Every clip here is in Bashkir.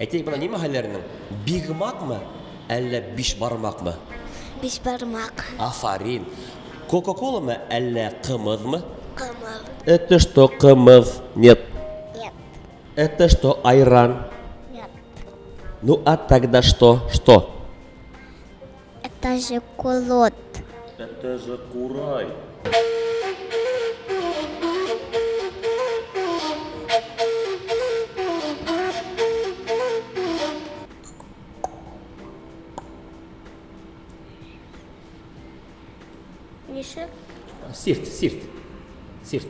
Әйтәйек, бына нимә һайлар инең? Бигмакмы, әллә бишбармакмы? Бишбармак. Афарин. Кока-коламы, әллә кымызмы? Кымыз. Это что, кымыз? Нет. Нет. Это что, айран? Нет. Ну, а тогда что? Что? Это же кулот. Это же курай. Ничек? Сирт, сирт. Сирт.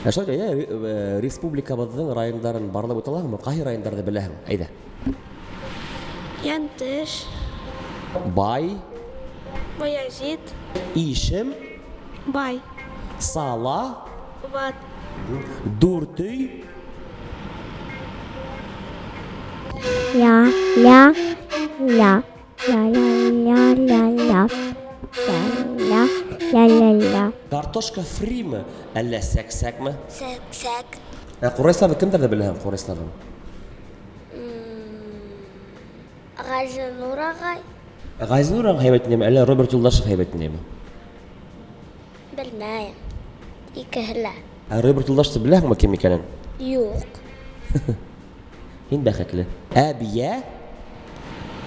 Ә шулай әйдә, республикабыҙҙың райондарын барлап үтә алаһыңмы? Ҡайһы райондарҙы беләһең? Әйҙә. Янтыш, Бай, Баязит, Ишем, Бай, Сала, Ват, Дүртөй, Ля, ля, ля. Ля, ля, ля, ля, ля. Ля, ля, ля, ля, ля. Картошка фриме, әллә сәк-сәкме? Сәк-сәк. Ә ҡурайсыларҙы кемдәрҙе беләһең ҡурайсыларҙан? Газинур ағай. Ә Газинур ағай һәйбәт инеме, әллә Роберт Юлдашев һәйбәт инеме? Белмәйем. Икеһе лә. Ә Роберт Юлдашевты беләһеңме кем икәнен? Юҡ. Һин бәхетле. Әбиә,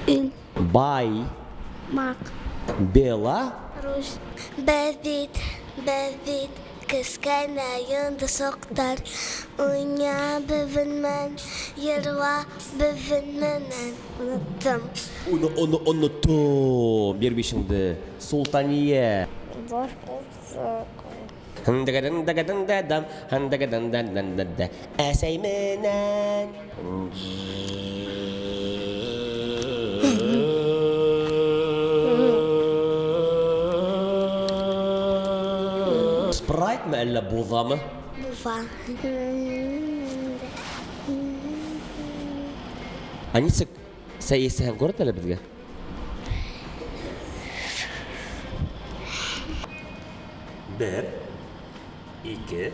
Ил, Бай, Мак, Бела, Русь, Беҙ бит, беҙ бит кескенә йондоҙсоҡтар. Уйна беҙҙең менән, йырла беҙҙең менән. Оноттом. Уны, уны, оноттом. Бир бишеңде. Султания. Хындыгадын-дагадын-дадам, хындыгадын-дан-дан-дан-да. Әсәй менән. Спрайтмы әллә бузамы? Буфа. Ә нисек сәй эсәһең күрһәт әле беҙгә. Бер, ике,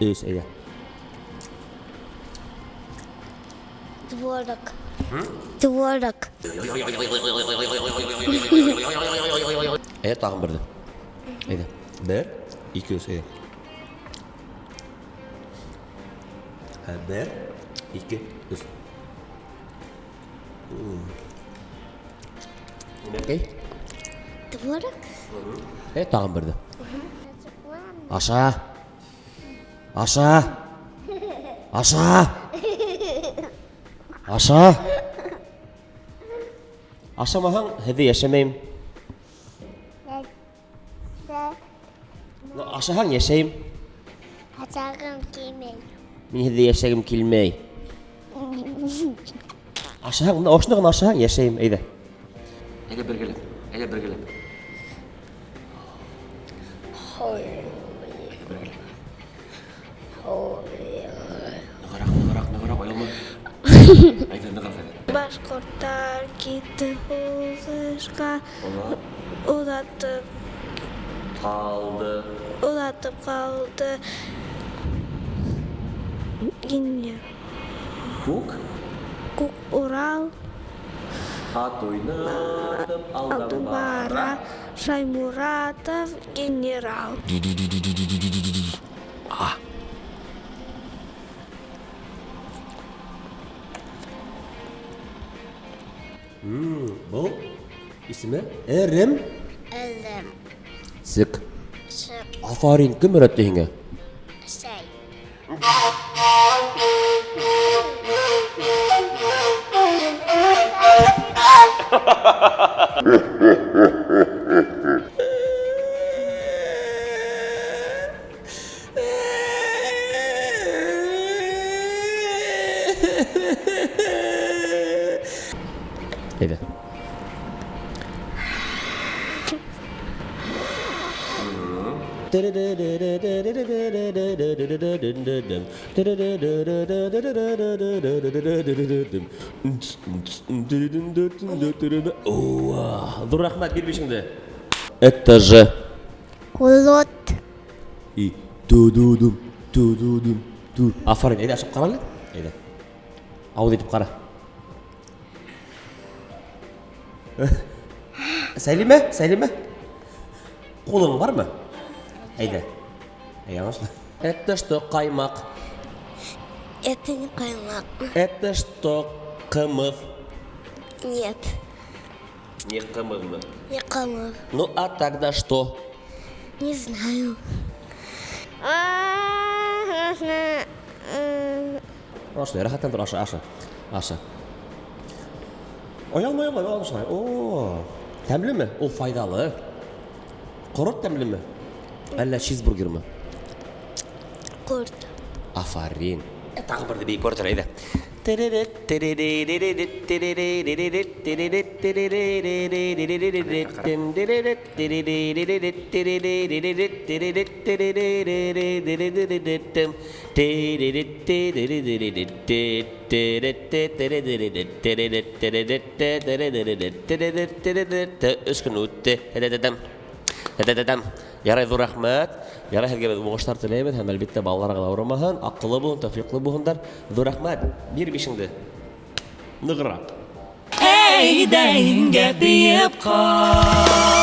өс, әйҙә. Творог. Творог. Әйҙә тағын берҙе. Әйҙә. Бер, ике, өс, әйҙә. Ә, Бер, ике, өс. Нимәкәй? Творог? Әйҙә тағын берҙе. Аша. Аша. Аша. Аша. Ашамаһаң, һеҙҙе йәшәмәйем. Ну, Ашаһаң, йәшәйем. Ашағым килмәй. Мин һеҙҙе йәшәгем килмәй. Ашаһаң, мына ошоно ғына ашаһаң, йәшәйем, әйҙә. Әйҙә бергәләп, әйҙә бергәләп. Әйҙә бергәләп. Нығыраҡ, нығыраҡ, нығыраҡ, оялма. Әйҙә, нығыраҡ, әйҙә. Башҡорттар китте һуғышҡа, оҙатып, Ҡалды. оҙатып ҡалды. Генерал. Күк Күк Урал ат уйнатып алдан алдан бара. бара, Шаймуратов генерал. Был исеме Эрем Әлем. Сек. Сыҡ. Афарин, кем өйрәтте һиңә? Сәй. Әйҙә. Уа, Ҙур рәхмәт, бир бишеңде. Это же Кулот. и ту-ду-дум, ту-ду-дум, ту. Афарин, әйҙә ашап ҡара әле. Әйҙә. Ауыҙ итеп ҡара. Сәлимә, Сәлимә. Ҡулың бармы? Әйҙә. Әй, аңлашылды. Это что, ҡаймаҡ? Это не ҡаймаҡ. Это что, ҡымыҙ? Нет. Не ҡымыҙмы? Не ҡымыҙ. Ну, а тогда что? Не знаю. Аша, рәхәтлән тор, аша, аша. Аша. Оялма, оялма, оялма шулай. О, тәмлеме? Ул файҙалы. Ҡорот тәмлеме? Әллә чизбургермы? Ҡорт. Афарин. Тағы берҙе бейеп күрһәт, әйҙә. Өс көн үтте. Ярай, ҙур рәхмәт. Ярай, һеҙгә беҙ уңыштар теләйбеҙ һәм, әлбиттә, балаларығыҙ ауырымаһын, аҡыллы булһын, тәүфиҡлы булһындар. Ҙур рәхмәт. Бир бишеңде. Нығыраҡ. Әйҙә, еңгә, бейеп ҡал.